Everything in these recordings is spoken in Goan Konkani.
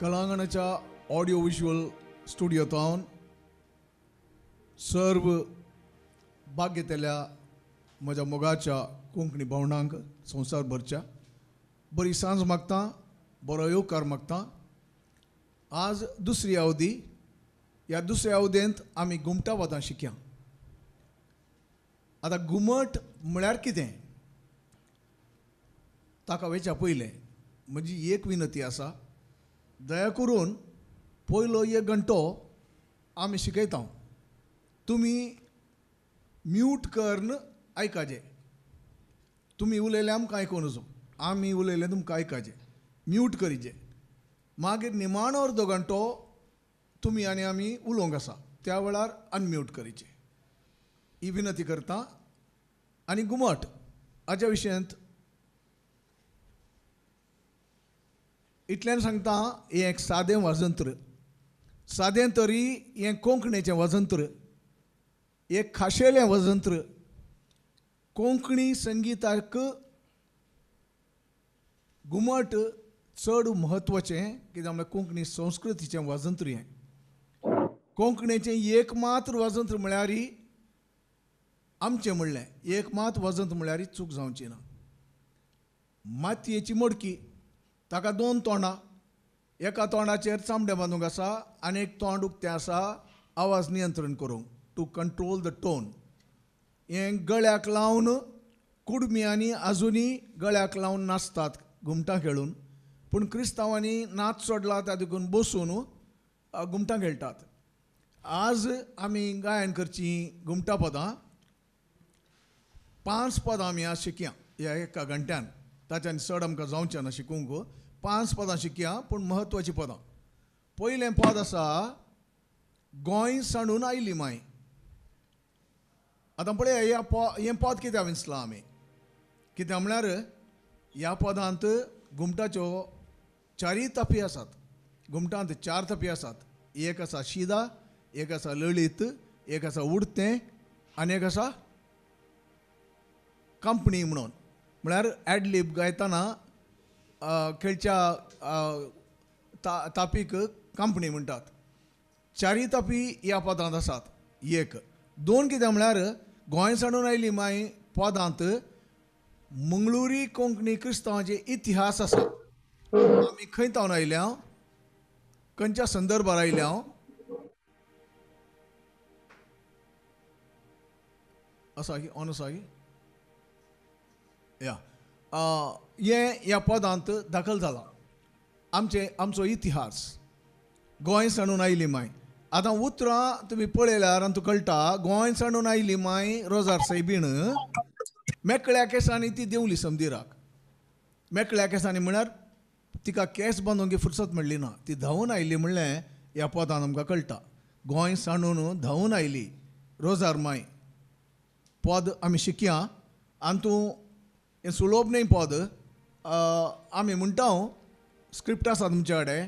कलांगणाच्या ऑडिओ विज्युअल स्टुडियोंत सर्व भाग घेतल्या म्हज्या मोगाच्या कोंकणी भावणांक संवसारभरच्या बरी सांज मागता, बरो येवकार मागता. आज दुसरी अवधी, ह्या दुसऱ्या अवधेंत आमी घुमटा पदां शिकया. आतां घुमट म्हळ्यार कितें ताका वेच्या पयलें म्हजी एक विनंती आसा, दया करून पयलो एक घंटो आमी शिकयता, तुमी म्यूट करून आयकाजे. तुमी उलयलें आमकां आयकूं नजो, आमी उलयलें तुमकां आयकाजे, म्यूट करीजे. मागीर निमाणो अर्दो घंटो तुमी आनी आमी उलोवंक आसा त्या वेळार अनम्यूट करीचे, ही विनंती करता. आनी घुमट हाच्या विशयांत इतल्यान सांगता, हें एक सादें वाजंत्र, सादें तरी हें कोंकणीचें वाजंत्र, एक खाशेलें वाजंत्र. कोंकणी संगिताक घुमट चड म्हत्वाचें, कित्याक म्हळ्यार कोंकणी संस्कृतीचें वाजंत्र हें. कोंकणीचें एक मात्र वाजंत्र म्हळ्यार आमचें म्हणलें एक मात वाजंत्र म्हळ्यार चूक जावची ना. मातयेची मडकी, ताका दोन तोंडां, एका तोंडाचेर चामडें बांदूंक आसा आनी एक तोंड उक्तें आसा आवाज नियंत्रण करूंक, टू कंट्रोल the tone. हें गळ्याक लावन कुडम्यांनी आजुनी गळ्याक लावन नाचतात घुमटां खेळून, पूण क्रिस्तांवांनी नाच सोडला त्या देखून बसून घुमटां खेळटात. आज आमी गायन करचीं घुमटां पदां, 5 पदां आमी आज शिकया ह्या एका घंट्यान, ताच्यान चड आमकां जावचें ना शिकूंक. 5 पदां शिकया पूण म्हत्वाचीं पदां. पयलें पद आसा गोंय सांडून आयली माय. आतां पळय हें पद कित्याक विंचलां आमी, कित्याक म्हळ्यार ह्या पदांत घुमटाच्यो चारूय तापी आसात. घुमटांत 4 तापी आसात, एक आसा शिदा, एक आसा लळीत, एक आसा उडतें आनी एक आसा कंपनी म्हणून. म्हळ्यार एडलीब गायतना खेळच्या तापीक कंपनी म्हणटात. 4 तापी ह्या पदांत आसात. एक दोन कित्याक म्हळ्यार गोंय सांडून आयली माय पदांत मंगळुरी कोंकणी क्रिस्तांवाचे इतिहास आसा. आमी खंय तावन आयल्या, खंयच्या संदर्भार आयल्या, आसा की ऑन आसा की या हें ह्या पदांत दाखल जालां आमचे आमचो इतिहास. गोंय सांडून आयली माय. आतां उतरां तुमी पळयल्यार आनी तुका कळटा, गोंय सांडून आयली माय रोजार सायबीण मेकळ्या केंसांनी ती देंवली समदिराक. मेकळ्या केंसांनी म्हळ्यार तिका केंस बांदूंक फुरसत मेळ्ळी ना, ती धांवून आयली म्हणलें ह्या पदान आमकां कळटा. गोंय सांडून धांवून आयली रोजार माय पद आमी शिकया. आनी तूं हें सुलोभ न्हय पद, आमी म्हणटा स्क्रिप्ट आसा तुमच्या कडेन,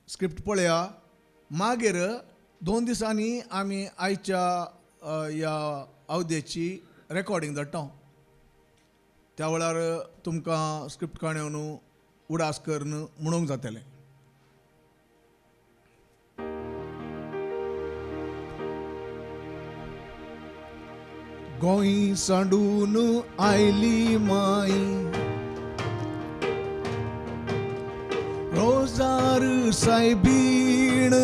स्क्रिप्ट पळया. मागीर 2 दिसांनी आमी आयच्या ह्या अवधेची रेकॉर्डिंग धाडटा, त्या वेळार तुमकां स्क्रिप्ट काडून उडास करून म्हणूंक जातलें. गोंय सांडून आयली माय रोजार सायबीण,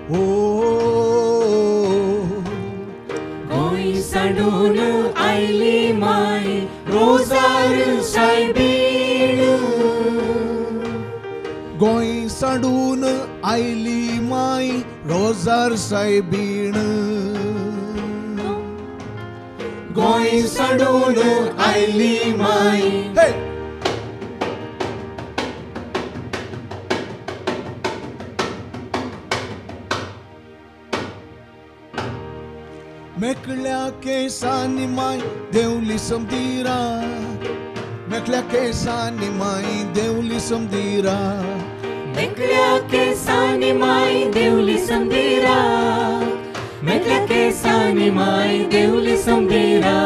ओ गोंय सांडून आयली माय रोजार सायबीण, गोंय सांडून आयली माय रोजार सायबीण, गोंय सांडून आयली माय. मेकळ्या केंसांनी माय देंवली समदिरा, मेकळ्या केंसांनी माय देंवली समदिरा, मेकळ्या केंसांनी माय देंवली समदिरा, मेकळ्या केंसांनी माय देंवली समदिरा,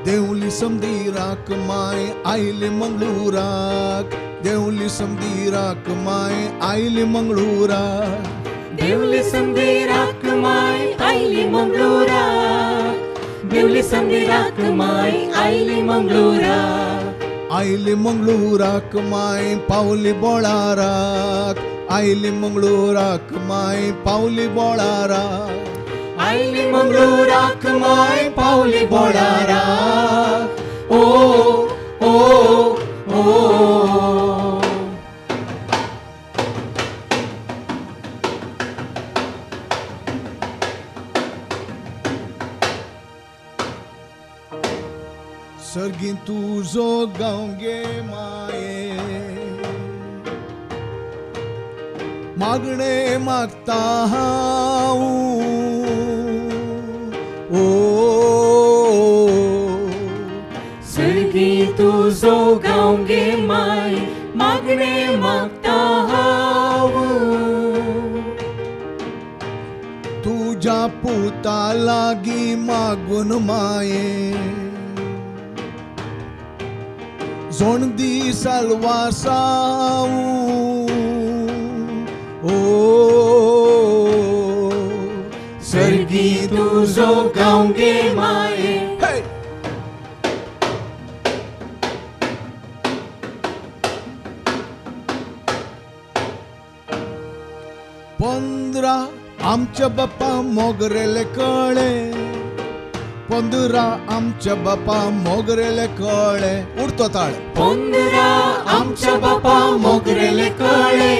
देवली समदिराक माय आयले मंगळूराक, देवली समदीराक माय आयली मंगळूराक. देवली समदीराक माय आयली मंगळूराक. देवली समदीराक माय आयली मंगळूराक. आयली मंगळूराक माय पावली बोळाराक. आयली मंगळूराक माय पावली बोळाराक. आयली मंगळूराक माय पावली बोळाराक. ओ ओ ओ. सर्गी तुजो गांव गे माये मागणे मागता हांव. ओ सर्गी तुजो गांव गे माय मागणे मागता हांव. तुज्या पुता लागीं मागून माये जोण दी साल्वासांव. ओ सर्गी तुजो गांव गे माये. 15 आमच्या बापा मोगरेले कळे. 15 आमच्या बापा मोगरेले कळे. उडतो ताळ. 15 आमच्या बापा मोगरेले कळे.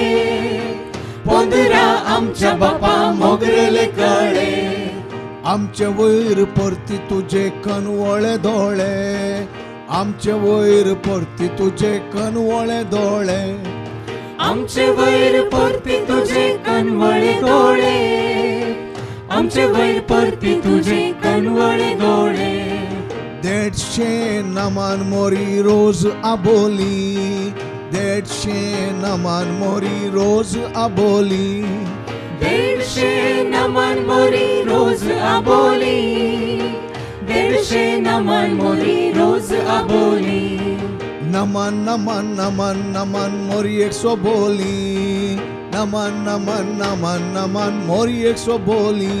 15 आमच्या बापा मोगरेले कळे. आमचे वयर परती तुजे कनवळे दोळे. आमचे वयर परती तुजे कनवळे दोळे. आमचे वयर परती तुजे कनवळे दोळे. आमचे वयर परती तुजे कनवळे दोळे. 150 नमान मोरी रोज आबोली. 150 नमान मोरी रोज आबोली. 150 नमान मोरी रोज आबोली. 150 नमान मोरी रोज आबोली. नमन नमन नमन नमन मोरी 100 बोली. नमन नमन नमन नमन मोरी 100 बोली.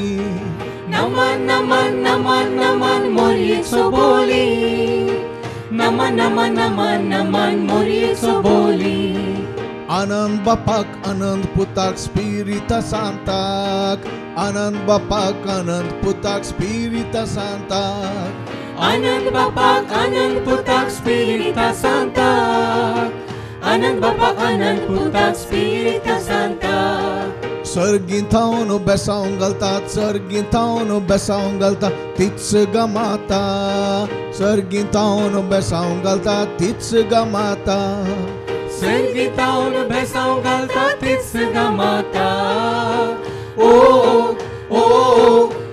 नमन नमन नमन नमन मोरी 100 बोली. नमन नमन नमन नमन मोरी 100 बोली. आनंद बापाक आनंद पुताक स्पिरिता सांताक. आनंद बापाक आनंद पुताक स्पिरिता सांताक. आनंद बापाक आनंद पुताक स्पिरिता सांताक. आनंद बापाक आनंद पुताक स्पिरिता सांताक. सर्गी थावन बेसांव घालता. सर्गी थावन बेसांव घालता तीच गमाता. सर्गी थावन बेसांव घालता तीच गमाता. सर्गी थावन बेसांव घालता तीच गमाता. ओ ओ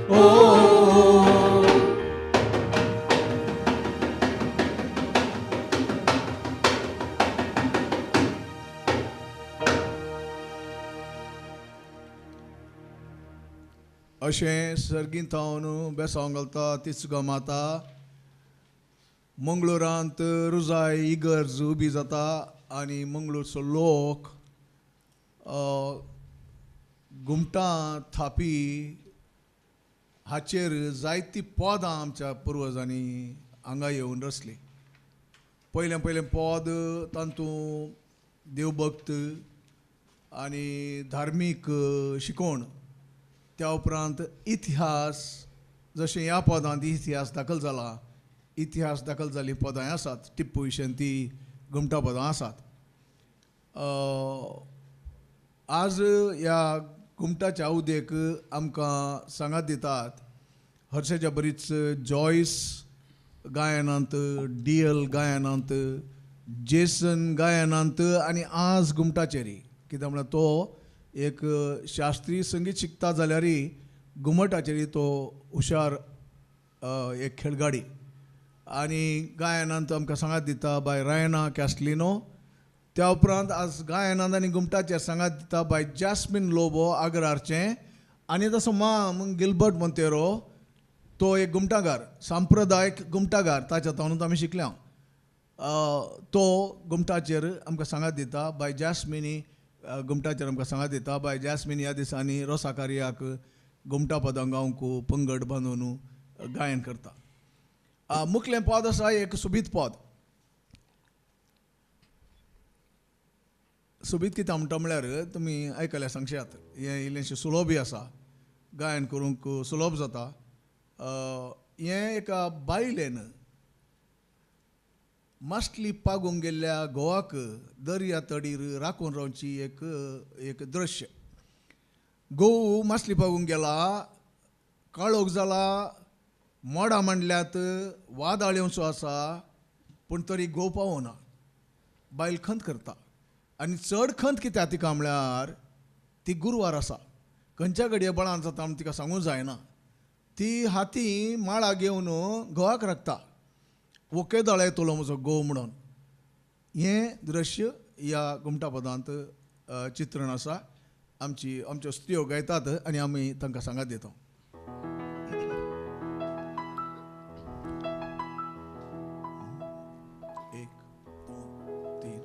ओ. अशें सर्गीं थावन बेसांव घालता तीच गमाता. मंगळूरांत रुजाय इगर्ज उबी जाता आनी मंगळूरचो लोक घुमटां थापी हाचेर जायतीं पदां आमच्या पुर्वजांनी हांगा येवन रचलीं. पयलें पयलें पद तातूंत देवभक्त आनी धार्मीक शिकवण, त्या उपरांत इतिहास, जशें ह्या पदांत इतिहास दाखल जाला, इतिहास दाखल जाल्लीं पदां आसात, टिप्पू विशंती घुमटा पदां आसात. आज ह्या घुमटाच्या उदेक आमकां सांगात दितात हर्षाच्या बरीच जॉयस गायनांत, डियल गायनांत, जेसन गायनांत आनी आज घुमटाचेरी. कित्याक म्हळ्यार तो एक शास्त्रीय संगीत शिकता जाल्यारय घुमटाचेर तो हुशार एक खेळगाडी. आनी गायनांत आमकां सांगात दिता बाय रायना कॅस्टलिनो. त्या उपरांत आज गायनांत आनी घुमटाचेर सांगात दिता बाय जॅस्मिन लोबो आगरारचें. आनी तसो माम गिलबर्ट मोंतेरो तो एक घुमटागार, सांप्रदायीक घुमटागार, ताच्या ताणून आमी शिकल्या. तो घुमटाचेर आमकां सांगात दिता. बाय जास्मिनी घुमटाचेर आमकां सांगात दिता. बाय जास्मिनी ह्या दिसांनी रोसा कार्याक घुमटा पदां गावंक पंगड बांदून गायन करता. मुखलें पद आसा एक सुबीत पद. सुबीत कितें म्हणटा म्हळ्यार तुमी आयकल्या सांगशात, हें इल्लेंशें सुलभय आसा, गायन करूंक सुलभ जाता. हें एका बायलेन मासली पागूंक गेल्ल्या घोवाक दर्या तडीर राखून रावची एक एक दृश्य. घोव मासली पागूंक गेला, काळोख जाला, मोडां मांडल्यात, वादळ येवचो आसा, पूण तरी घोव पावना. बायल खंत करता आनी चड खंत कित्याक तिका म्हळ्यार ती गुरवार आसा, खंयच्या घडये बळान जाता म्हूण तिका सांगूंक जायना. ती हाती माळा घेवन घोवाक राखता, वकेदाळ येतलो म्हजो घोव म्हणून. हें दृश्य ह्या घुमटा पदांत चित्रण आसा. आमची आमच्यो स्त्रियो गायतात आनी आमी तांकां सांगात दिता. एक दोन तीन.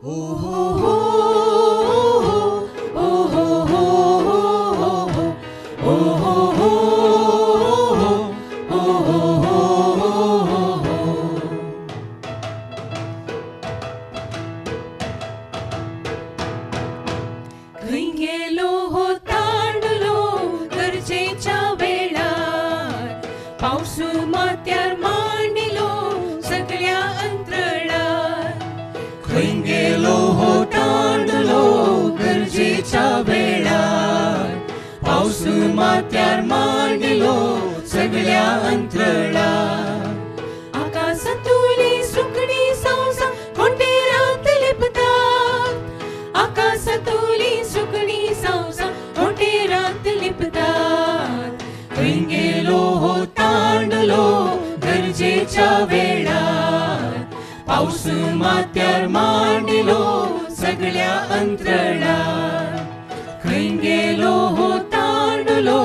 हो हो हो हो हो हो हो हो हो हो हो हो. खंय गेलो हो तांडलो गरजेच्या वेळार, पावस माथ्यार मांडिलो सगळ्या अंतराळार. खंय गेलो हो तांडलो गरजेच्या वेळार, पावस माथ्यार मांडिलो सगळ्या अंतराळार. आकाशांतुली सुकणी संवसां घोंटेरांत लिपतात, आकाशांतुली सुकणी संवसां घोंटेरांत लिपतात. खंय गेलो हो तांडलो गरजेच्या वेळार, पावस माथ्यार मांडिलो सगळ्या अंतराळार. खंय गेलो हो तांडलो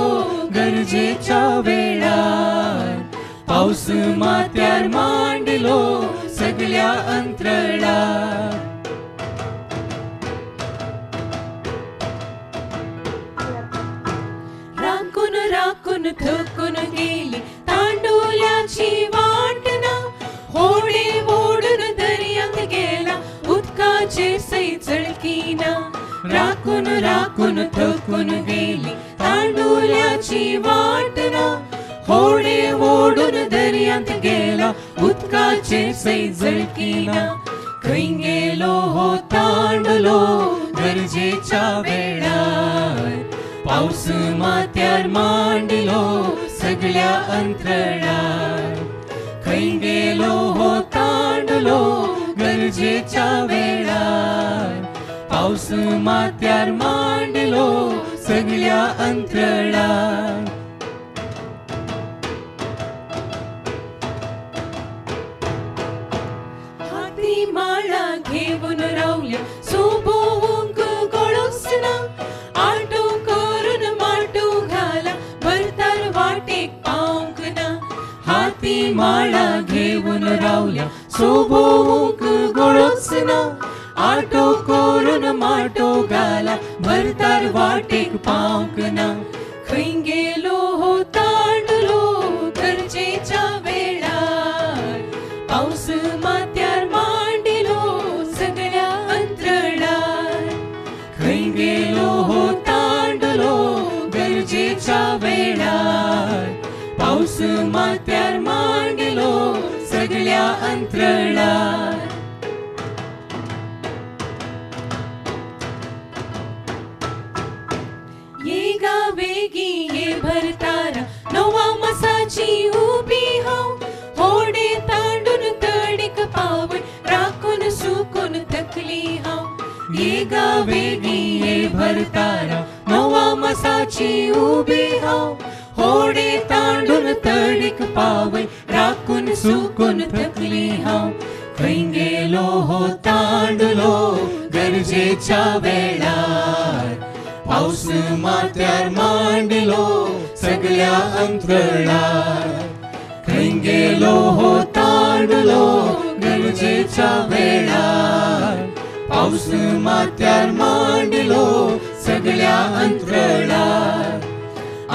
गरजेच्या वेळार, पावस माथ्यार मांडिलो सगळ्या अंतराळार. राखून राखून थकून गेली तांडुल्याची वाट ना, होडे ओडून दर्यांत गेला उदकाचेर सय चळकीना. राखून राखून थकून गेली तांडुल्याची वाट ना, होडे ओडून दर्यांत गेला उदकाचेर सय झळकीना. खंय गेलो हो तांडलो गरजेच्या वेळार, पावस माथ्यार मांडिलो सगळ्या अंतराळार. खंय गेलो हो तांडलो गरजेच्या वेळार, पावस माथ्यार मांडिलो सगळ्या अंतराळार. हाती माळा घेवन रावल्या सोबोवंक गोळोच ना, आटो करून माटो घाला भरतार वाटेक पावंक ना. हाती माळा घेवन रावल्या सोबोवंक गोळोच ना, आटो करून माटो घाला भरतार वाटेक पावंक ना. खंय गेलो हो तांडलो गरजेच्या वेळार, पावस माथ्यार मांडिलो सगळ्या अंतराळार. खंय गेलो हो तांडलो गरजेच्या वेळार, पावस माथ्यार मांडिलो सगळ्या अंतराळार. ये गा वेगी ये भरतारा नवा मसाची उबी हांव, होडे तांडून तडीक पावय राखून सुकून थकली हांव. ये गा वेगी ये भरतारा नवा मसाची उबी हांव, होडे तांडून तडीक पावय राखून सुकून थकली हांव. खंय गेलो हो तांडलो गरजेच्या वेळार, पावस माथ्यार मांडिलो सगळ्या अंतराळार. खंय गेलो हो तांडलो गरजेच्या वेळार पावस माथ्यार मांडलो सगळ्या अंतरळार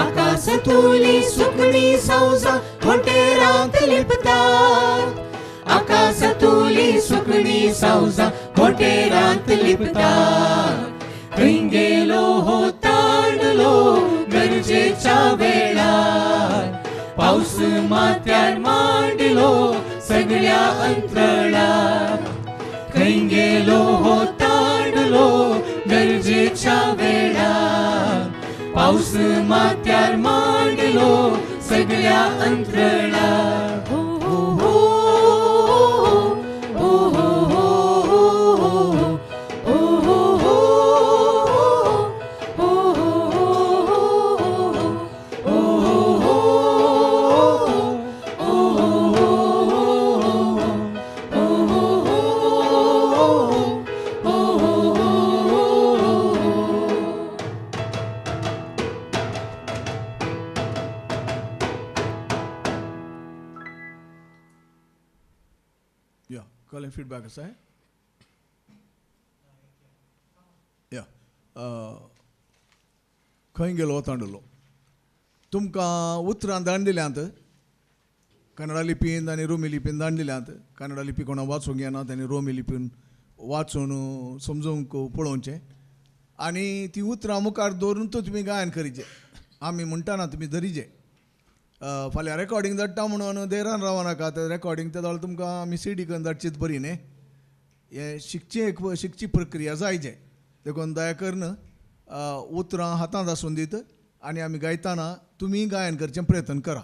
आकाशांतुली सुकणी सावजां घोंटेरांत लिपतात आकाशांतुली सुकणी सावजां घोंटेरांत लिपतात खंय गेलो हो तांडलो गरजेच्या वेळार पावस माथ्यार मांडलो सगळ्या अंतरळार खंय गेलो हो तांडलो गरजेच्या वेळार पावस माथ्यार मांडलो सगळ्या अंतरळार हो हो हो हो हो हो हो हो या कळ्ळें फीडबॅक आसा या खंय गेलो तांडलो तुमकां उतरां धाडून दिल्यांत कन्नडा लिपीन आनी रोमी लिपीन धाडून दिल्यांत. कन्नडा लिपी कोणा वाचूंक येना तांणी रोमी लिपीन वाचून समजूंक पळोवचें आनी ती उतरां मुखार दवरून तुमी गायन करीचें. आमी म्हणटाना तुमी धरीचें. फाल्यां रेकॉर्डिंग धाडटा म्हणून देरान रावनाका. तर रेकॉर्डिंग ते जाल्यार तुमकां आमी सी डी करून धाडचीच बरी न्ही. हें शिकची एक शिकची प्रक्रिया जायचे देखून दया करून उतरां हातांत आसून दीत आनी आमी गायतना तुमी गायन करचें प्रयत्न करा.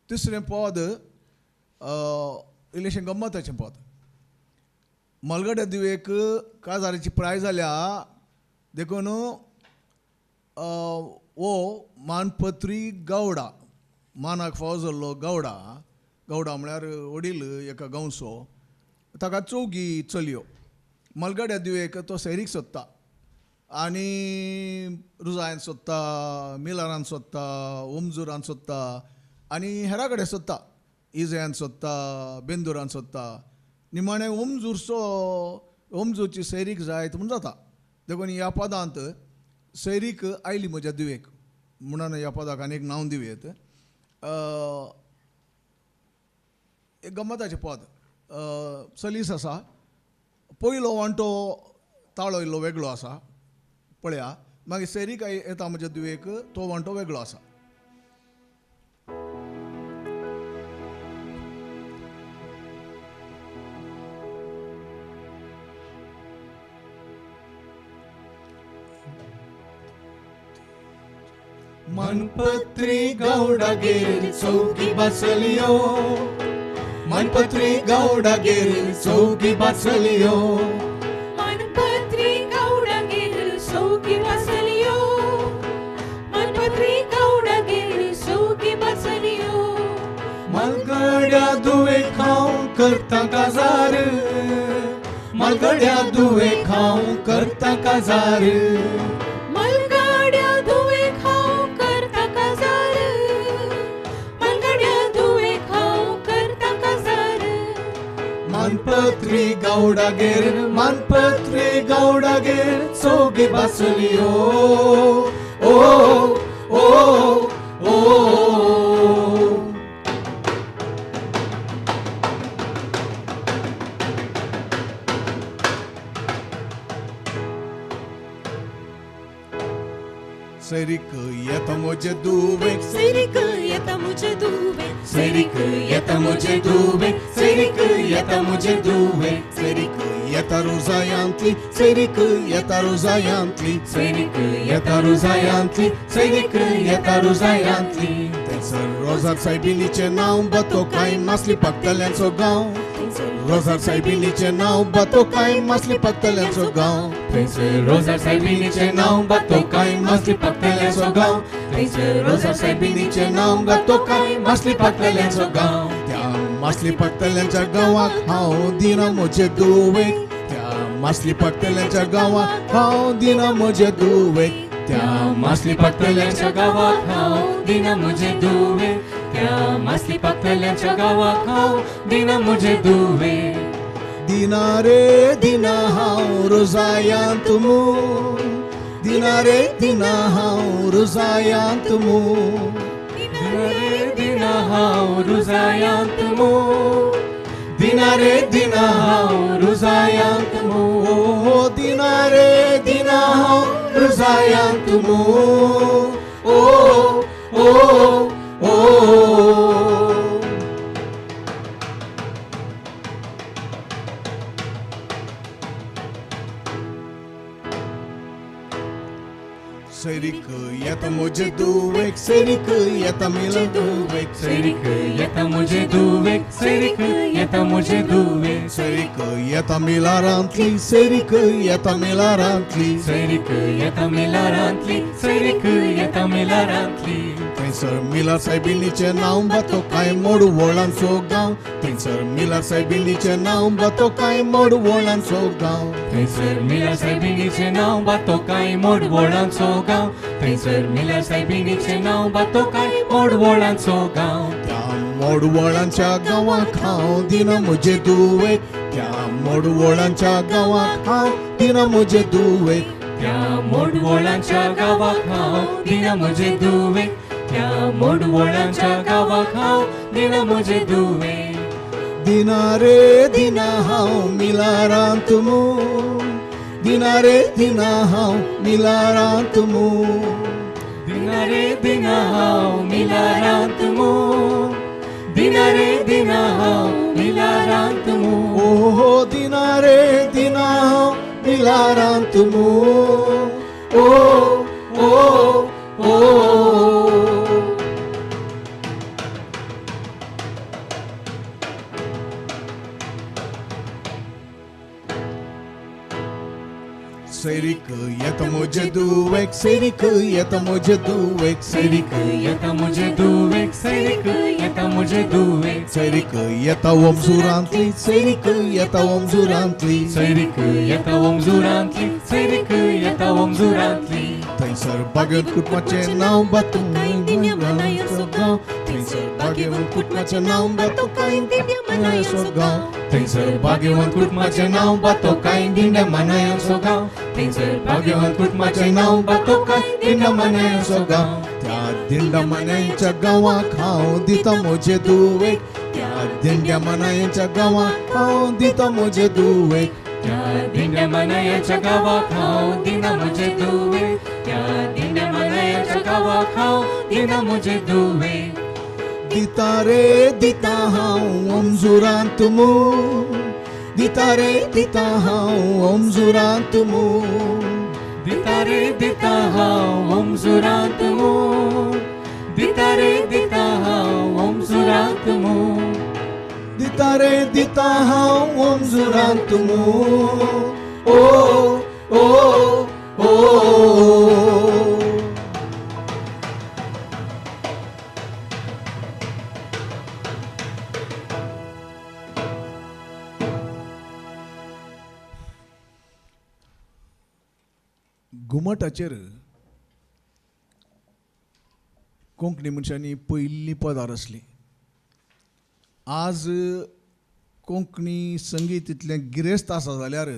तिसरें पद इल्लेशें गम्मताचें पद. मलगड्या दिवेक काजाराची प्राय जाल्या देखून हो मानपत्री गौडा मानाक फावो जाल्लो गौडा गौडा म्हळ्यार वडील एका गांवचो ताका चौगी चलयो. मलगड्या दिवेक तो सैरीक सोदता आनी रुजायन सोदता मिलारान सोदता ओमजुरान सोदता आनी हेरा कडेन सोदता इजयान सोदता बेंदुरान सोदता. निमाणें ओमजूरचो ओमजूरची सैरीक जायत म्हूण जाता. देखून ह्या पदांत सैरीक आयली म्हज्या दिवेक म्हणून ह्या पदाक आनी एक नांव दिवयेत. एक गम्मताचें पद सलीस आसा. पयलो वांटो ताळो इल्लो वेगळो आसा पळया. मागीर सैरीक येता म्हज्या दिवेक तो वांटो वेगळो आसा. मनपत्री गौडागेर चौकी बसलियो मनपत्री गौडागेर चौकी बसलियो मनपत्री गौडागेर चौकी बसलियो मनपत्री गौडागेर चौकी बसलियो मलगड्या दुवे खाऊं करता काजार मलगड्या दुवे खाऊं करता काजार मानपत्री गौडागेर मानपत्री गौडागेर चौगी बसलियो ओ ओ ओ. सैरीक येता म्हजे दुवेक सैरीक येता म्हजे दुवेक सैरीक येता म्हजे दुवेक सैरीक येता म्हजे दुवेक सैरीक येता रोजायांतली सैरीक येता रोजायांतली सैरीक येता रोजायांतली सैरीक येता रोजायांतली. थंयसर रोजार सायबिणीचें नांव बातो कांय मासली पाकतल्यांचो गांव रोजार सायबिणीचें नांव बातो कांय मासली पाकतल्यांचो गांव थंयसर रोजार सायबिणीचें नांव बातो कांय मासली पाकतल्यांचो गांव थंयसर रोजार सायबिणीचें नांव बातो कांय मासली पाकतल्यांचो गांव. त्या मासली पाकतल्यांच्या गांवाक हांव दिना म्हजे दुवेक त्या मासली पाकतल्यांच्या गांवाक हांव दिना म्हजे दुवेक त्या मासली पाकतल्यांच्या गांवाक हांव दिना म्हजे दुवेक त्या मासली पाकतल्यांच्या गांवाक हांव दिना म्हजे दुवे. दिना रे दिना हांव रुजायांत मू, दिना रे दिना हांव रुजायांत मू, दिना रे दिना हांव रुजायांत मू, दिना रे दिना हांव रुजायांत मू, ओ दिना रे दिना हांव रुजायांत मू, ओ ओ ओ. सैरीक येता म्हजे दुवेक, सैरीक येता मिला दुवेक, सैरीक येता म्हजे दुवेक, सैरीक येता म्हजे दुवेक, सैरीक येता मिलारांतली, सैरीक येता मिलारांतली, सैरीक येता मिलारांतली, सैरीक येता मिलारांतली. थंयसर मिलार सायबिणीचें नांव बातो कांय मोडवळांचो गांव, थंयसर मिलार सायबिणीचें नांव बातो कांय मोडवळांचो गांव, थंयसर मिलार सायबिणीचें नांव बातो कांय मोडवळांचो गांव, थंयसर मिलार सायबिणीचें नांव बातो कांय मोडवळांचो गांव. त्या मोडवळांच्या गांवाक हांव दिना म्हजे दुवेक, त्या मोडवळांच्या गांवाक हांव दिना म्हजे दुवेक, त्या मोडवळांच्या गांवाक हांव दिना म्हजे दुवेक, त्या मोडवळांच्या गांवाक हांव दिना म्हजे दुवेक. दिना रे दिना हांव मिलारांत मू, दिना रे दिना हांव मिलारांत मू, दिना रे दिना हांव मिलारांत मू, दिना रे दिना हांव मिलारांत मू, ओ दिना रे दिना हांव मिलारांत मू, ओ ओ ओ. सैरीक येता म्हजे दुवेक, सैरीक येता म्हजे दुवेक, सैरीक येता म्हजे दुवेक, सैरीक येता म्हजे दुवेक, सैरीक येता ओमजुरांतली, सैरीक येता ओमजुरांतली, सैरीक येता ओमजुरांतली, सैरीक येता ओमजुरांतली. थंयसर बागेवंत कुटुंबाचें नांव बातो गांव, थंयसर बागेवंत कुटुंबाचें नांव बातो कांय दिंड्या गांव, थंयसर बागेवंत कुटुंबाचें नांव बातो कांय दिंड्या मनायांचो गांव, थंयसर बागेवंत कुटुंबाचें नांव बातो कांय दिंड्या मनायांचो गांव. त्या दिंड्या मनायांच्या गांवाक हांव दिता म्हजे दुवेक, त्या दिंड्या मनायांच्या गांवाक हांव दिता म्हजे दुवेक, त्या दिंड्या मनायांच्या गांवाक हांव दिना म्हजे दुवेक, त्या दिंड्या मनायांच्या गांवाक हांव दिना म्हजे दुवेक. दिता रे दिता हांव ओमजुरांत मू, दिता रे दिता हांव ओमजुरांत मू, दिता रे दिता हांव ओमजुरांत मू, दिता रे दिता हांव ओमजुरांत मू, दिता रे दिता हांव ओमजुरांत मू, ओ ओ ओ. घुमटाचेर कोंकणी मनशांनी पयलीं पदां रचलीं. आज कोंकणी संगीत इतलें गिरेस्त आसा जाल्यार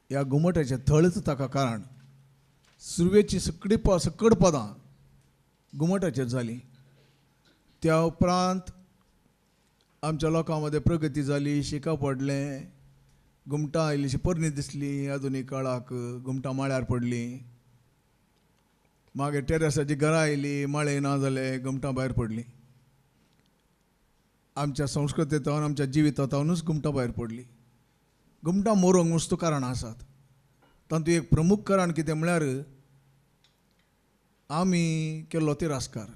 ह्या घुमटाचें थळच ताका कारण. सुरवेची सगळीं सकड पदां घुमटाचेर जालीं. त्या उपरांत आमच्या लोकां मदें प्रगती जाली, शिकप पडलें, घुमटां इल्लीशी पोरणी दिसली आधुनीक काळाक, घुमटां माळ्यार पडलीं. मागीर टेरसाची घरां आयलीं, माळे ना जाले, घुमटां भायर पडलीं. आमच्या संस्कृतेंत आमच्या जिवितांतूच घुमटां भायर पडलीं. घुमटां मोरोंक वस्तू कारणां आसात. तातूंत एक प्रमुख कारण कितें म्हळ्यार आमी केल्लो तिरस्कार.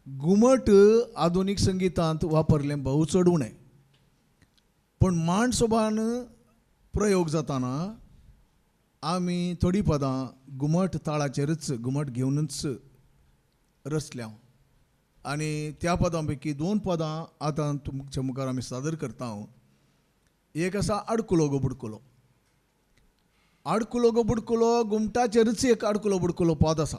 घुमट आधुनीक संगितांत वापरलें भोव चड उणें, पूण मांडसोबान प्रयोग जाताना आमी थोडीं पदां घुमट ताळाचेरच घुमट घेवनूच रचल्या आनी त्या पदां पैकी दोन पदां आतां तुमच्या मुखार आमी सादर करता. एक आसा आडकुलो गो बुडकुलो. आडकुलो गो बुडकुलो घुमटाचेरच एक आडकुलो बुडकुलो पद आसा.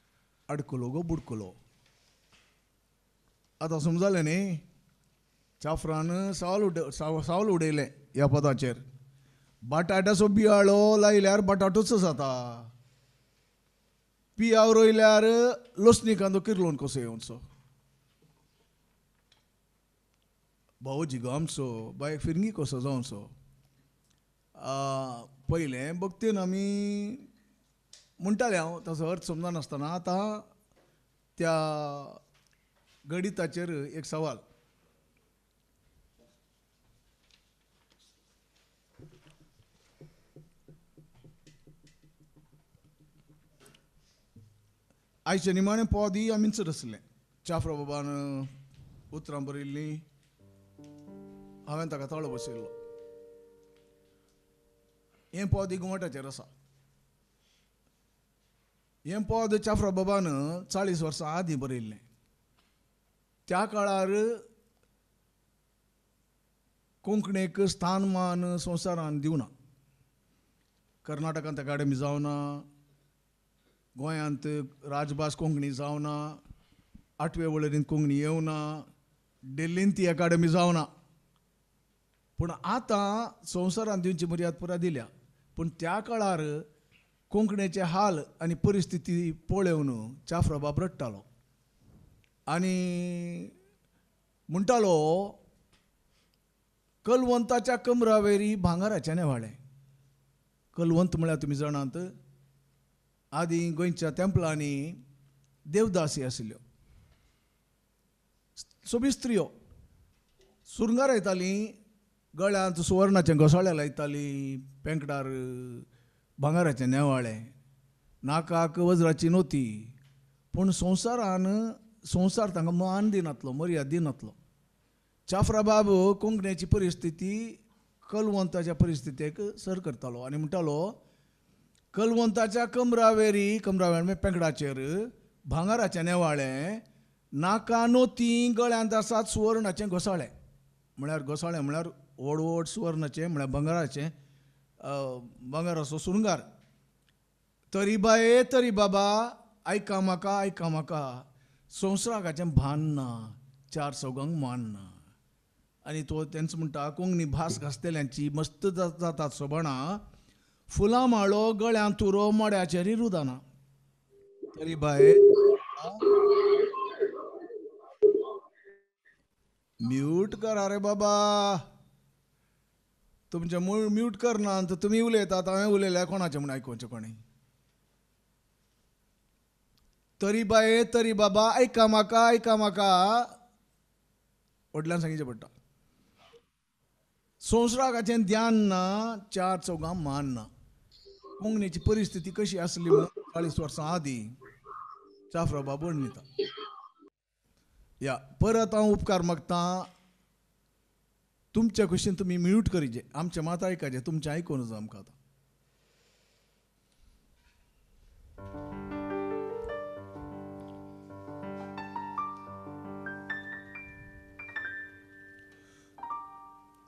आडकुलो गो बुडकुलो. आतां समजालें न्ही? चाफ्रान सावल उडयलें ह्या पदाचेर. बटाट्याचो बियाळो लायल्यार बटाटोच जाता, पियाव रोयल्यार लसणी कांदो किर्लोन कसो येवचो. भावोजी गो आमचो बाय फिरंगी कसो जावचो. पयलें भक्तीन आमी म्हणटाले, हांव ताचो अर्थ समजनासतना. आतां त्या गणिताचेर एक सवाल. आयचे निमाणें पद आमीच रचलें. चाफ्रा बाबान उतरां बरयल्लीं, हांवें ताका ताळो बसयल्लो. हें पद घुमटाचेर आसा. हें पद चाफ्रा बाबान 40 वर्सां आदीं बरयल्लें. त्या काळार कोंकणीक स्थानमान संवसारान दिवना. कर्नाटकांत अकाडेमी जावना, गोंयांत राजभास कोंकणी जावना, आठवे वळेरींत कोंकणी येवना, दिल्लींत ती अकाडेमी जावना. पूण आतां संवसारान दिवची मर्याद पुरा दिल्या. पूण त्या काळार कोंकणीचे हाल आनी परिस्थिती पळोवन चाफ्रा बाब रडटालो आनी म्हणटालो, कलवंताच्या कमरावेरी भांगराचें नेवाळें. कलवंत म्हळ्यार तुमी जाणात, आदीं गोंयच्या तेंपलांनी देवदासी आशिल्ल्यो, सोबीत स्त्रियो सुरंगार येतालीं, गळ्यांत सुवर्णाचें घोसाळें लायतालीं, पेंकडार भांगराचें नेवाळें, नाकाक वज्राची नोती. पूण संवसारान संवसार तांकां मान दिनातलो, मर्याद दिनातलो. चाफ्रा बाब कोंकणीची परिस्थिती कलवंताच्या परिस्थितीक सर करतालो आनी म्हणटालो, कलवंताच्या कमरावेरी, कमरावेर म्हळ्यार पेंकडाचेर भांगराचें नेवाळें, नाका नोती, गळ्यांत आसात सुवर्णाचें घोसाळें. म्हळ्यार घोसाळें म्हळ्यार व्हड व्हड सुवर्णाचें, म्हळ्यार भांगराचें, भांगराचो सुरंगार. तरी बाये तरी बाबा आयका म्हाका आयका म्हाका, संवसाराचें भान ना, चार चौगांक मान ना. आनी तो तेंच म्हणटा, कोंकणी भास घासतल्यांची मस्त जातात सोबणां, फुलां माळो गळ्यांत तुरो मड्याचेर रुदाना. तरी बाये म्यूट करा रे बाबा, तुमचें मूळ म्यूट करना तर तुमी उलयतात, हांवें उलयल्यार कोणाचें म्हूण आयकुचें कोणें. तरी बाये तरी बाबा आयका म्हाका आयका म्हाका, व्हडल्यान सांगचें पडटा. संवसाराचें ध्यान ना, चार चौगां मान ना. कोंकणीची परिस्थिती कशी आसली म्हणून 40 वर्सां आदीं चाफ्रा बाब वर्णिता. या परत हांव उपकार मागतां, तुमच्या कुशीन तुमी म्यूट करीजे, आमचें मात आयकाचें, तुमचें आयकून आमकां आतां.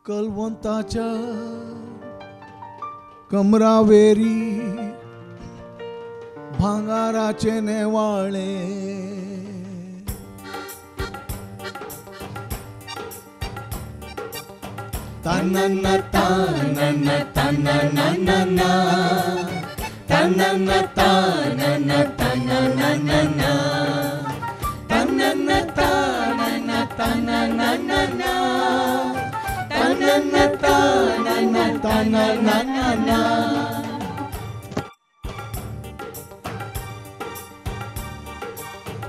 कलवंताच्या कमरावेरी भांगराचें नेवाळें, तानना तानना तानना ना तानना तानना तानना ना तानना तानना तानना ना तानना तानना तानना ना.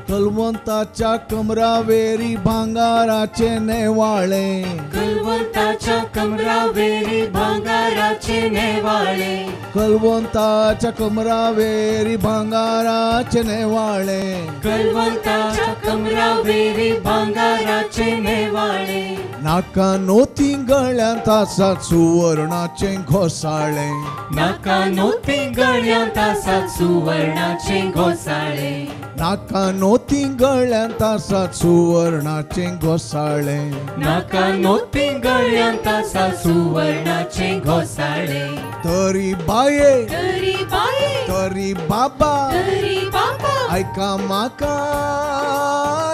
कलवंताच्या कमरावेरी भांगराचें नेवाळें, कलवंताच्या कमरावेरी भांगराचें नेवाळें, कलवंताच्या कमरावेरी भांगराचें नेवाळें, कलवंताच्या कमरावेरी भांगराचें नेवाळें, नाका नोती गळ्यांत आसात सुवर्णाचें घोसाळें. नाका नोती गळ्यांत आसात सुवर्णाचें घोसाळें. नाका नोती गळ्यांत आसात सुवर्णाचें घोसाळें. नाका नोती गळ्यांत आसात सुवर्णाचें घोसाळें. तरी बाये तरी बाये तरी बाबा तरी बाबा आयका म्हाका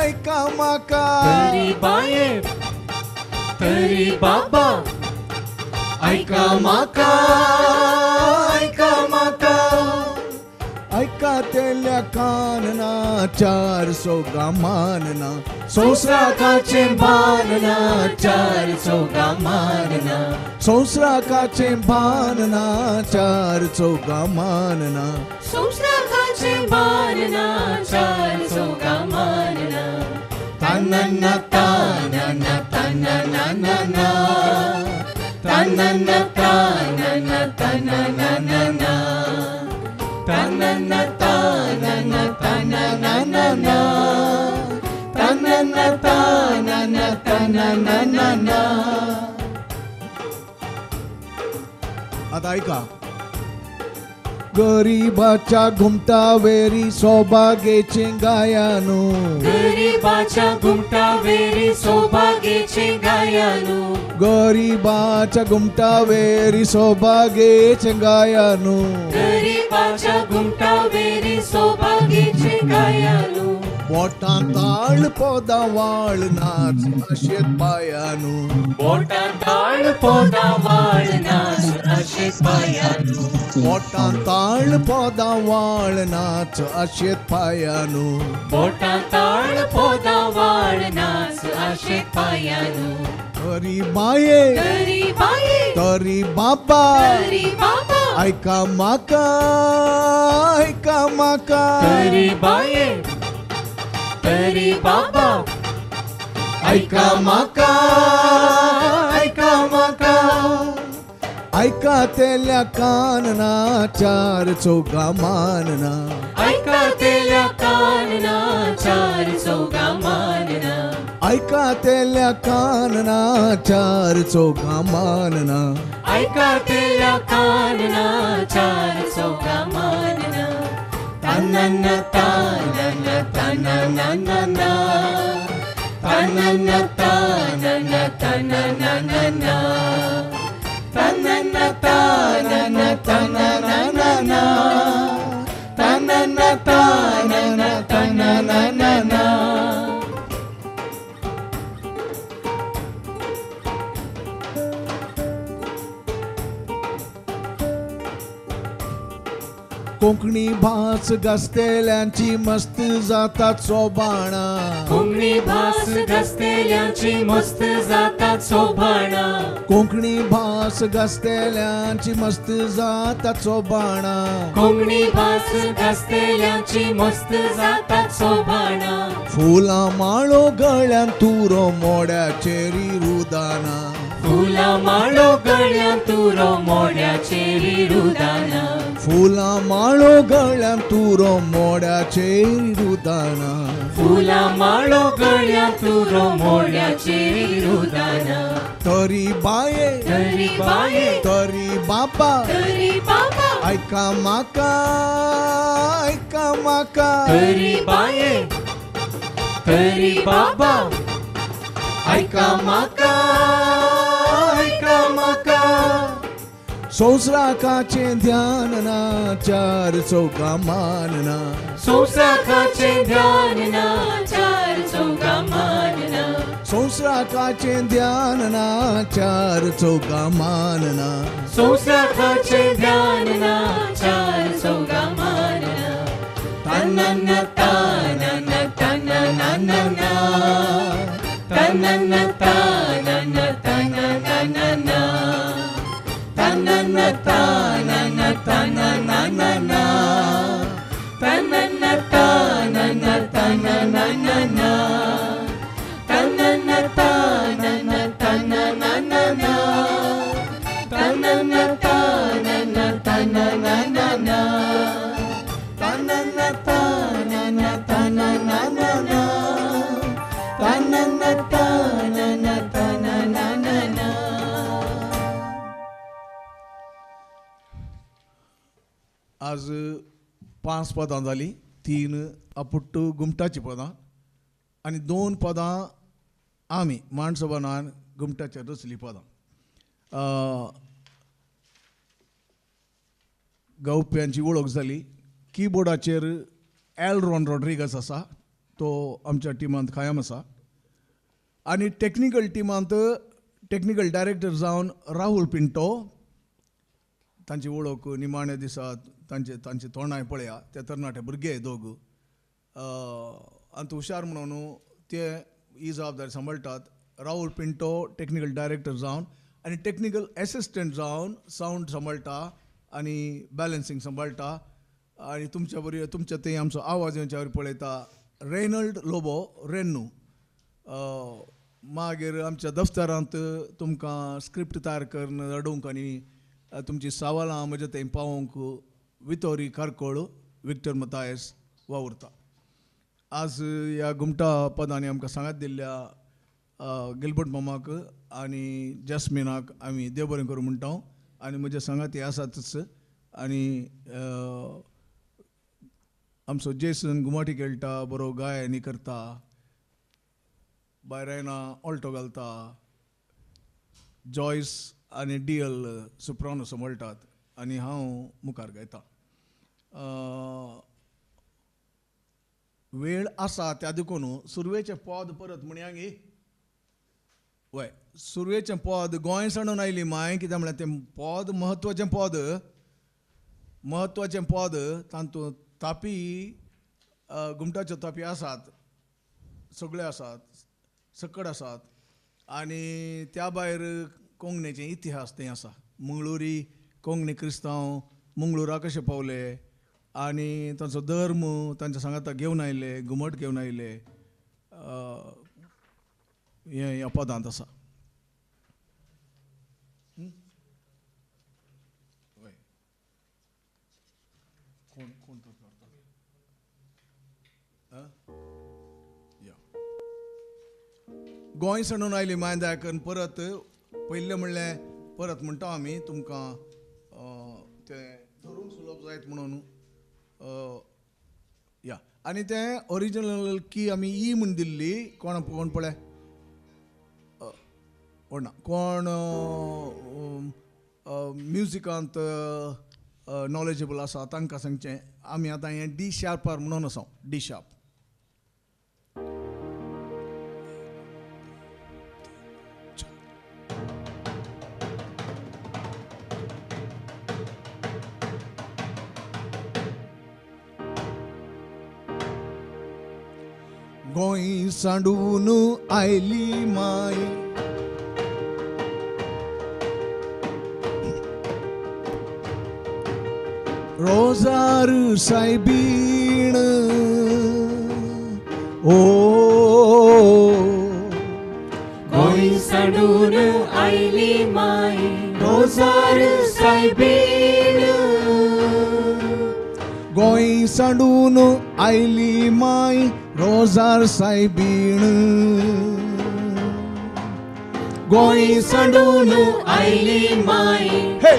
आयका म्हाका. तरी बाये तरी बाबा आयका म्हाका आयका म्हाका. आयका तेल्या कानना चार चौगां मानना. संवसाराचें भान ना चार चौगां मानना. संवसाराचें भान ना चार चौगां मानना. संवसाराचें भान ना चार चौगां मानना. तानना तानना तानना ना तानना तानना तानना ना तानना तानना तानना ना तानना तानना तानना ना. आतां आयका. गरीबाच्या घुमटावेरी सौभाग्याचें गायानू. गरीबाच्या घुमटावेरी सौभाग्याचें गायानू. गरीबाच्या घुमटावेरी सौभाग्याचें गायानू. गरीबाच्या घुमटावेरी सौभाग्याचें गायानू. बोटां ताळ पोदां वाळ नाच अशेत पायानू. बोटां ताळ पोदां वाळ नाच अशेत पायानू. बोटां ताळ पोदां वाळ नाच अशेत पायानू. बोटां ताळ पोदां वाळ नाच अशेत पायानू. तरी बाये तरी बाये तरी बाबा तरी बाबा आयका म्हाका आयका म्हाका. तरी बाये तरी बाबा आयका म्हाका आयका म्हाका. आयका तेल्या कानना चार चौगां मानना. आयका तेल्या कानना चार चौगां मानना. आयका तेल्या कानना चार चौगां मानना. आयका तेल्या कानना चार चौगां मानना. तानना तानना तानना ना तानना तानना तानना ना तानना तानना तानना ना तानना तानना तानना ना. कोंकणी भास गाजतेल्यांची मस्त जातात सोबाणां. कोंकणी भास गाजतेल्यांची मस्त जातात सोबाणां. कोंकणी भास गाजतेल्यांची मस्त जातात सोबाणां. कोंकणी भास गाजतेल्यांची मस्त जातात सोबाणां. फुलां माळो गळ्यांत तुरो मोड्याचेरी रुदाना. फुलां माळो गळ्यांत तुरो मोड्याचेरी रुदाना. फुलां माळो गळ्यांत तुरो मोड्याचेरी रुदाना. फुलां माळो गळ्यांत तुरो मोड्याचेरी रुदाना. तरी बाये तरी बाये तरी बाबा तरी बाबा आयका म्हाका आयका म्हाका. तरी बाये तरी बाबा आयका म्हाका आयका म्हाका. संवसाराचें ध्यान ना चार चौगां मानना. संवसाराचें ध्यान ना चार चौगां मानना. संवसाराचें ध्यान ना चार चौगां मानना. संवसाराचें ध्यान ना चार चौगां मानना. तानना तानना तानना ना तानना तानना तानना ना तानना तानना तानना ना तानना तानना तानना ना तानना तानना तानना ना तानना तानना तानना ना तानना तानना तानना ना तानना तानना तानना आज 5 पदां जालीं, 3 आपुट्टू घुमटाचीं पदां आनी 2 पदां आमी मांडसभानान घुमटाचेर रचलीं पदां. गावप्यांची वळख जाली. किबोर्डाचेर एलरॉन रॉड्रिगस आसा, तो आमच्या टिमांत कायम आसा. आनी टॅक्निकल टिमांत टॅक्निकल डायरेक्टर जावन राहुल पिंटो, तांची वळख निमाण्या दिसा तांचे तांचे तोंडाय पळया, ते तरणाटे भुरगे दोग आनी हुशार म्हणून ते ही जबाबदारी सांबाळटात. राहुल पिंटो टॅक्निकल डायरेक्टर जावन आनी टॅक्निकल एसिस्टंट जावन सावंड सांबाळटा आनी बॅलन्सींग सांबाळटा. आनी तुमच्या बरी तुमच्या थंय आमचो आवाज येवच्या वरी पळयता रेनल्ड लोबो रेन्नू. मागीर आमच्या दफ्तरांत तुमकां स्क्रिप्ट तयार करून रडोवंक आनी तुमची सवालां म्हज्या थंय पावोवंक वितोरी कारकोळ विक्टर मतायस वावुरता. आज ह्या घुमटा पदांनी आमकां सांगात दिल्ल्या गिलबर्ट मामाक आनी जॅस्मिनाक आमी देव बरें करूं म्हणटा. आनी म्हज्या सांगाती आसातच. आनी आमचो जेसन घुमाटी खेळटा, बरो गायनी करता, बायरायना ऑल्टो घालता, जॉयस आनी डियल सुप्रानो सांबाळटात आनी हांव मुखार गायता. वेळ आसा त्या देखून सुरवेचें पद परत म्हणया गे. वय, सुरवेचें पद गोंय सांडून आयली माय, कित्याक म्हळ्यार तें पद म्हत्वाचें पद, म्हत्वाचें पद. तातूंत तापी घुमटाच्यो तापी आसात, सगळे आसात, सकड आसात. आनी त्या भायर कोंकणीचे इतिहास थंय आसा. मंगळुरी कोंकणी क्रिस्तांव मंगळुरा कशे पावले आनी तांचो धर्म तांच्या सांगाता घेवन आयले, घुमट घेवन आयले, हें ह्या पदांत आसा. कोण कोण तो करता? गोंय सांडून आयली माय दायकन परत पयलें म्हणलें परत म्हणटा आमी तुमकां तें धरूंक सुलभ जायत म्हणून. या आनी तें ओरिजिनल की आमी ई म्हूण दिल्ली. कोण कोण पळय कोण ना कोण म्युजिकांत नॉलेजेबल आसा तांकां सांगचें. आमी आतां हें डी शार्पार म्हणून आसा, डी शार्प. गोंय सांडून आयली माय, रोजार सायबीण, ओ गोंय सांडून आयली माय, रोजार सायबीण, गोंय सांडून आयली माय, रोजार सायबीण, गोंय सांडून आयली माय. हे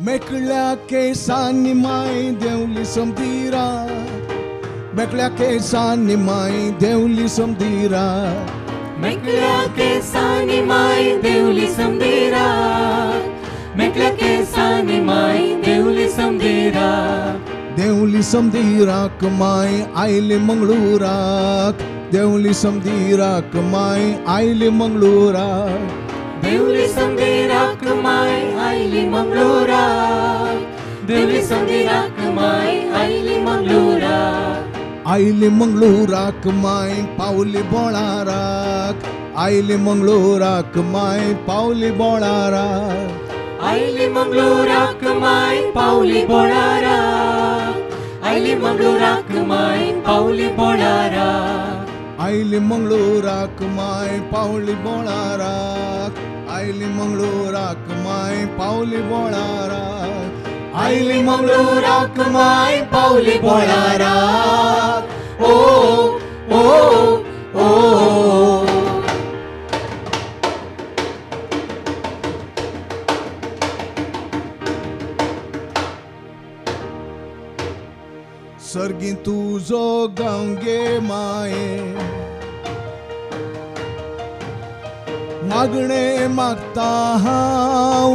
मेकळ्या केसांनी माय देंवली समदिरा, मेकळ्या केसांनी माय देंवली समदिरा, मेकळ्या केसांनी माय देवली समदिरा, मेकळ्या केसांनी माय देवली समदिरा, देंवली समदिराक माय आयली मंगळुराक, देंवली समदिराक माय आयली मंगळुराक, देवली समदिराक माय आयली मंगळुराक, देवली समदिराक माय आयली मंगळुराक, आयली मंगळुराक माय पावली बोळाराक, आयली मंगळुराक माय पावली बोळाराक, आयली मंगळुराक माय पावली बोळाराक, आयली मंगळुराक माय पावली बोळाराक, आयली मंगळुराक माय पावली बोळाराक, आयली मंगळुराक माय पावली बोळाराक, आयली मंगळुराक माय पावली बोळाराक, ओ ओ ओ. सर्गी तुजो गांव गे माये मागणे मागता हांव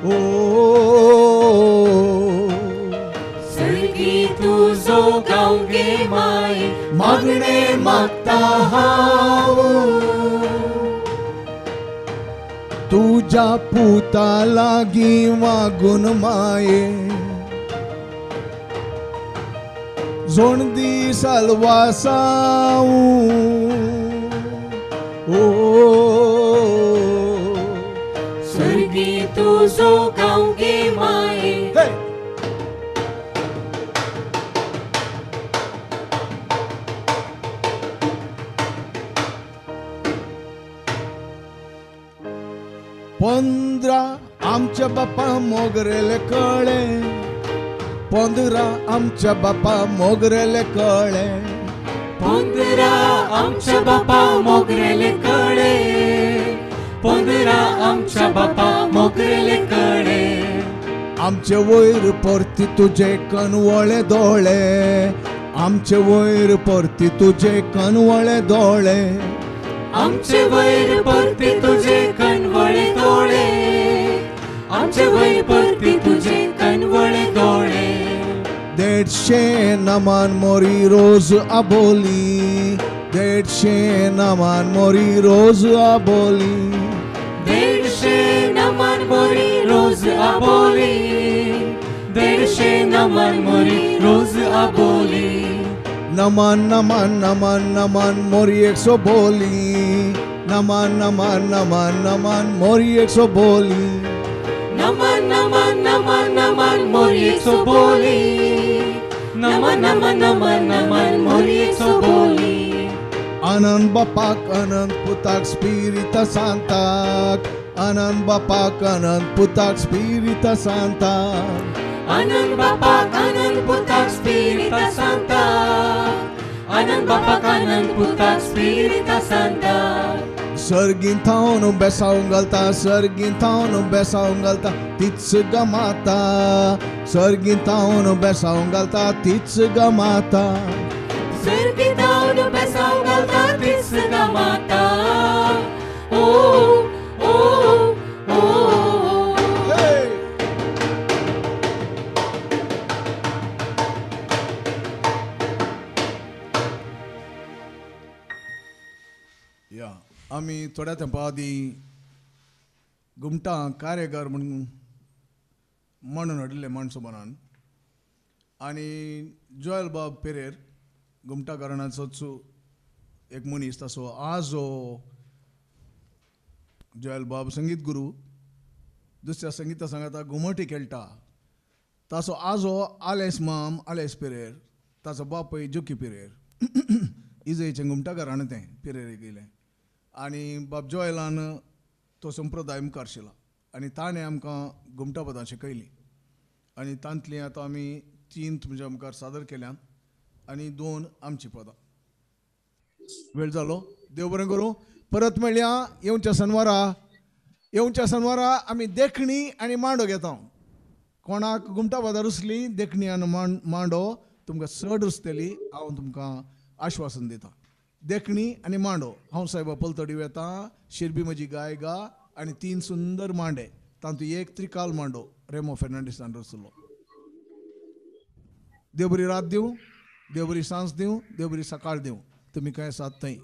ओ सर्गी तुजो गांव गे माये मागणे मागता हांव तुज्या पुता लागीं वागून माये जोण दी साल्वासांव ओ सर्गी तुजो गांव गे माये 15 आमच्या बापा मोगरेले कळ्ळे 15 आमच्या बापा मोगरेले कळ्ळे 15 आमच्या बापा मोगरेले कळ्ळे 15 आमच्या बापा मोगरेले कळ्ळे आमचे वयर परती तुजे कनवळे दोळे आमचे वयर परती तुजे कनवळे दोळे आमचे वयर परती तुजे कनवळे दोळे आमचे वयर परती तुजे कनवळे दोळे 150 नमान मोरी रोज आबोली 150 नमान मोरी रोज आबोली 150 नमान मोरी रोज आबोली 150 नमान मोरी रोज आबोली नमान नमान नमान नमान मोरी 100 बोली नमान नमान नमान नमान मोरी 100 बोली नमान नमान नमान नमान मोरी 100 बोली नमान नमान नमान नमान मोरी 100 बोली आनंद बापाक आनंद पुताक स्पिरिता सांताक आनंद बापाक आनंद पुताक स्पिरिता सांताक आनंद बापाक आनंद पुताक स्पिरिता सांताक आनंद बापाक आनंद पुताक स्पिरिता सांताक सर्गीं थावन बेसांव घालता सर्गीं थावन बेसांव घालता तीच गमाता सर्गीं थावन बेसांव घालता तीच गमाता सर्गीं थावन बेसांव घालता तीच गमाता ओ ओ ओ आमी थोड्या तेंपा आदीं घुमटां कार्यगार म्हणून म्हणून हाडिल्ले माणसोबरान आनी जोयल बाब पेरेर घुमटा घराण्याचोच एक मनीस ताचो आजो जोयल बाब संगीत गुरू दुसऱ्या संगीता सांगाता घुमटी खेळटा ताचो आजो आलेस माम आलेस पेरेर ताचो बापूय जोकी पेरेर इजयचें घुमटा घराणें तें पेरेर गेलें आनी बाब जोयलान तो संप्रदाय मुखार शिला आनी ताणें आमकां घुमटा पदां शिकयलीं आनी तांतलीं आतां आमी 3 तुमच्या मुखार सादर केल्यात आनी 2 आमचीं पदां. वेळ जालो, देव बरें करूं. परत मेळया येवच्या सनवारा. येवच्या सनवारा आमी देखणी आनी मांडो घेता. कोणाक घुमटा पदां रुसली देखणी आनी मांडो तुमकां चड रुसतली हांव तुमकां आश्वासन दिता. देखणी आनी मांडो हांव साहेबा पलतडी वेता शिरबी म्हजी गाय गा आनी 3 सुंदर मांडे तातूंत एक त्रिकाल मांडो रेमो फेर्नांडीसान रचलो. देव बरी रात दिवं, देव बरी सांज दिवं, देव बरी सकाळ दिवं. तुमी खंय आसात थंय.